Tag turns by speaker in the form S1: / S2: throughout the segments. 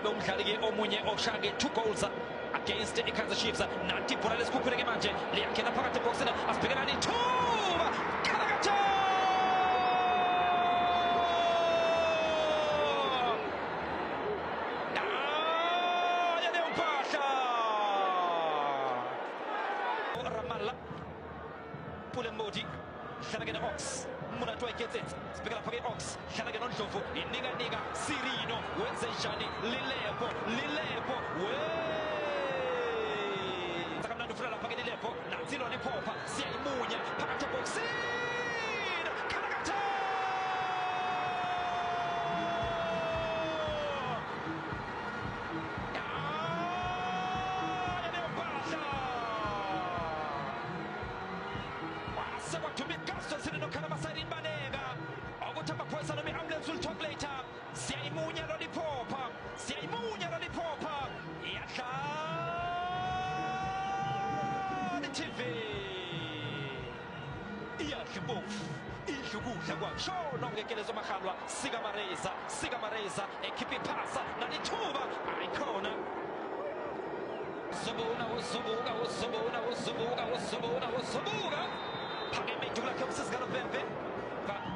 S1: Abe umdlali ke omunye oshake 2 goals against iKaizer Chiefs. Nanti ibhola lesikhukhune ke manje liyangena phakathi ebhokisini, asibhekelana ithuba Khalakatha. Ramalla Pule Mmodi dlala ke ne-Ox Monate wa iketsetsa, sibheka lapha ke Ox dlala ke noNdlovu, inika Sirino, wenze njani Lilepo, Lilepo we sakamnandi ufuna lapha ke Lilepo, nansi loliphopha siyayimunya phakathi ebhokisini Khalakatha. Siyayimunya loliphopha, siyayimunya loliphopha, iyadlala i-TV, iyadla impofu, idla ukudla kwashono ngekelezo mahalwa, sika Mareza, sika Mareza ekhipha iphasa nalithuba ayikhona. Uzubuka, uzubuka, uzubuka, uzubuka, uzubuka, uzubuka, phakeme iduku lakhe umsizikalo Bhembe.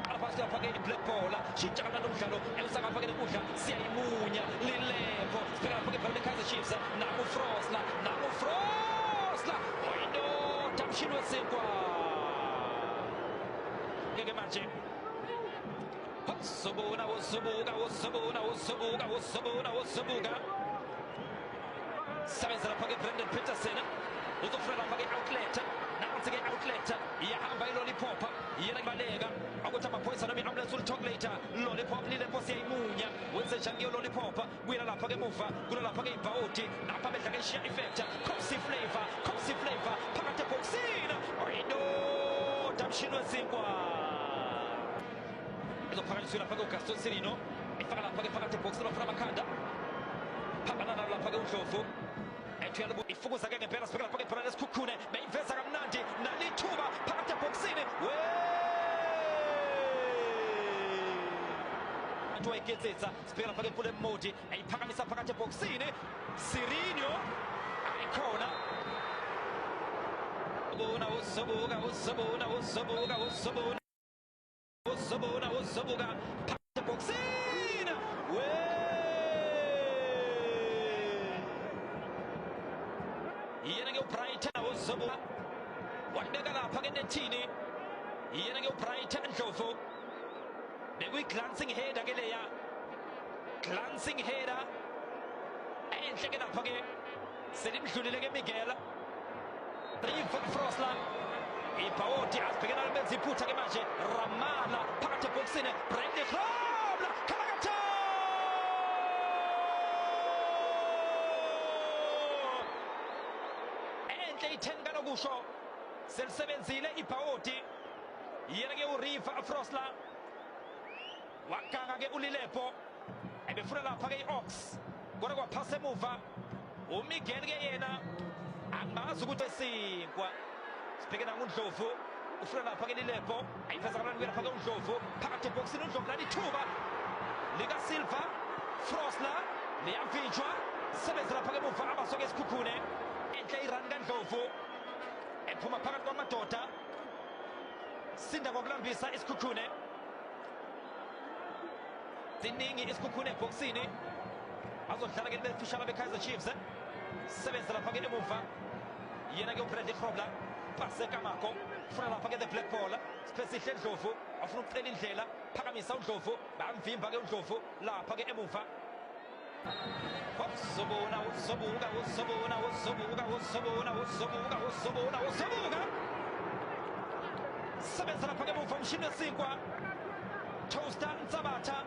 S1: Alaphansi lapha ke i-black ball, shintsha kamnandi umdlalo, ewusangapha ke ukudla, siyayimunya Lilepo, sibheka lapha ke ibhola le-Kaizer Chiefs, nangu Frosler, nangu Frosler, oyindoda mshini wesinkwa. Ke manje uzubuka, uzubuka, uzubuka, uzubuka, uzubuka, uzubuka, sebenza lapha ke Brandon Petersen, uzofuna lapha ke outlet, nansi ke outlet, iyahamba iloliphopha, yena kubaleka ukuthi amaphoyisa noma i-ambulance will talk later. Lollipop Lilepo siyayimunya, wenze njani ke lollipop, kuyela lapha ke emuva, kula lapha ke ibhawudi, napha bedla ke ishiya effect, Coxy Flavor, Coxy Flavor phakathi ebhokisini, oyindoda mshini wesinkwa. Izophakanyiswa lapha ke uGaston Sirino, ifaka lapha ke phakathi ebhokisini, bafuna amakhanda, phambana nalo lapha ke uNdlovu. Ifukuza ke ngempela, sibheka lapha ke ibhola lesikhukhune, beyiveza kamnandi nalithuba phakathi ebhokisini, we wayiketsetsa, sibheka lapha ke Pule Mmodi ayiphakamisa phakathi ebhokisini, Sirino ayikhona. Ubona uzubuka, uzubuka, uzubuka, uzubuka, uzubuka, uzubuka phakathi ebhokisini, we yena ke uBrighton uzubuka walibeka lapha ke nethini, yena ke uBrighton Ndlovu, bekuyi-glancing header ke leya, glancing header enhle ke lapha ke, selimdlulile ke Miguel Rive Frosler, ibhawodi azibhekela benza iphutha ke manje, Ramala phakathi ebhokisini, Bradley Grobler Khalakatha. Enhle i-10 kanokusho, selisebenzile ibhawodi, yena ke uRive Frosler waganga ke uLilepo, ebefuna lapha ke i-Ox, kodwa kwaphasa emuva uMiguel ke yena angimazi ukuthi esinkwa. Sibheke nangu Ndlovu ufuna lapha ke Lilepo, ayiveza kamnandi lapha ke uNdlovu phakathi ebhokisini, uNdlovu nalithuba lika Silva Frosler liyavinjwa, sebenza lapha ke emuva abasoke esikhukhune, enhle irun kaNdlovu ephuma phakathi kwamadoda, sinda ngokulambisa isikhukhune. Ziningi isikhukhune ebhokisini, azodlala ke befishana beKaizer Chiefs, sebenza lapha ke emuva, yena ke uBradley Grobler, pase Kamako, ufuna lapha ke the black ball, Siphesihle Ndlovu afuna ukucela indlela, phakamisa uNdlovu, bayamvimba ke uNdlovu lapha ke emuva. Uzubuna, uzubuka, uzubuka, uzubuka, uzubuka, uzubuka, uzubuka, uzubuka, sebenza lapha ke emuva umshini wesinkwa, Toaster Ntsabatha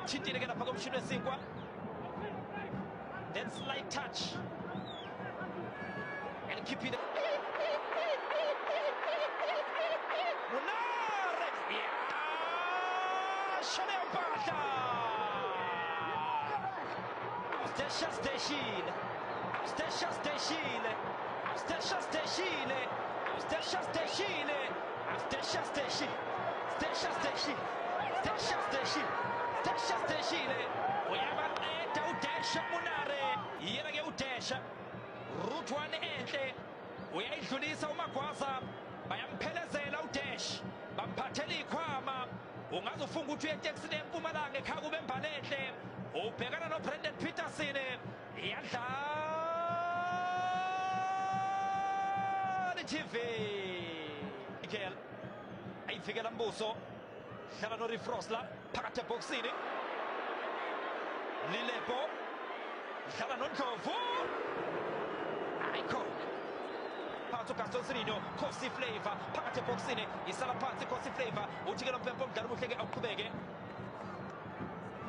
S1: thintile ke lapha komshini wesinkwa, then slight touch elikhiphile Munare, yasho leyo mpahla, awusteshasteshile, awusteshasteshile, awusteshasteshile, awusteshasteshile, awusteshasteshile, steshasteshile, steshasteshile. Dasha sideshile, uyabaqeda uDesha Munare. Yena ke uDesha, route 1 enhle, uyayidlulisa uMagwaza, bayamphelezela uDash, bamphathela ikhwama. Ungaze ufunga ukuthi uye etekisini eMpumalanga ekhaya kube embalenhle. Ubhekana noBrandon Peterson, iyadlala i-TV. Michael ayivikela Mbuso, dlala noRifrosla phakathi ebhokisini. Lilepo dlala noNdlovu, ayikhona phakathi uGaston Sirino. Khosi Flavor phakathi ebhokisini, isala phansi Khosi Flavor. Uthi ke lo mpempe umdlalo omuhle ke awuqhubeke.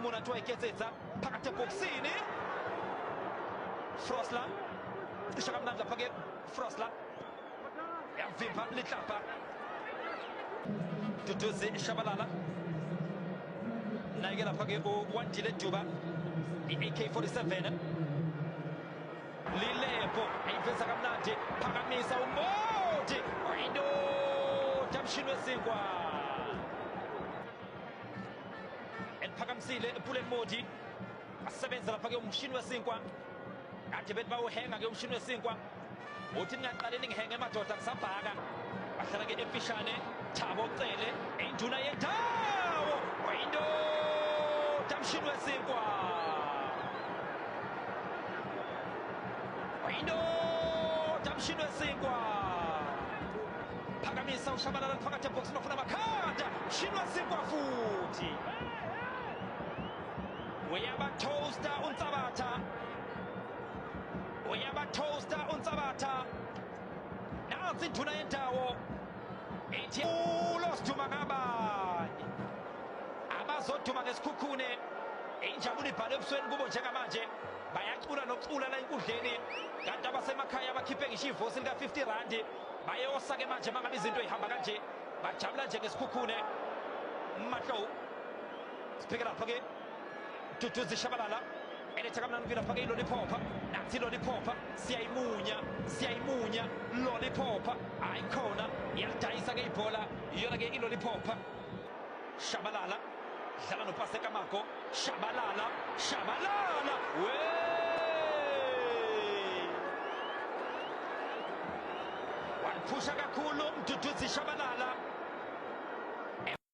S1: Mona Iketsetsa phakathi ebhokisini, Frosler cisha kamnandi lapha ke Frosler, yavimba Litlapa. Duduzi Shabalala naye ke lapha ke uWandile Duba, i-AK47. Lilepo ayiveza kamnandi, phakamisa uModi, oyindoda mshini wesinkwa. Eliphakamisile ePuleng Modi, asebenza lapha ke umshini wesinkwa. Kade bethi bawuhenga ke umshini wesinkwa, uthi ningaqale ningihenge madoda, ngisabhaka. Bahlala ke emfishane, Thabo Cele, induna yendawo, oyindoda mshini wesinkwa, oyindoda mshini wesinkwa. Phakamisa uShabalala phakathi ebhokisini, ofuna amakhanda, mshini wesinkwa futhi. Uyabatoaster uNsabatha, uyabatoaster uNsabatha. Nansi induna yendawo ethi ulosiduma ngabanye abazoduma ngesikhukhune. Injabulo ibhalwe ebusweni kubo njengamanje, bayacula nokucula la enkundleni. Kanti abasemakhaya bakhiphe ngisho ivosi lika 50 rand, bayosa ke manje mangabe izinto ihamba kanje, bajabula nje ngesikhukhune. Mahlow sibheke lapha ke Duduzi Shabalala, eletha kamnandi lapha ke iLollipop. Nathi iLollipop siyayimunya, siyayimunya Lollipop, ayikhona, iyalidayisa ke ibhola iyona ke iLollipop. Shabalala dlala noPaseka Mako, Shabalala, Shabalala we waliphusha kakhulu Mduduzi Shabalala.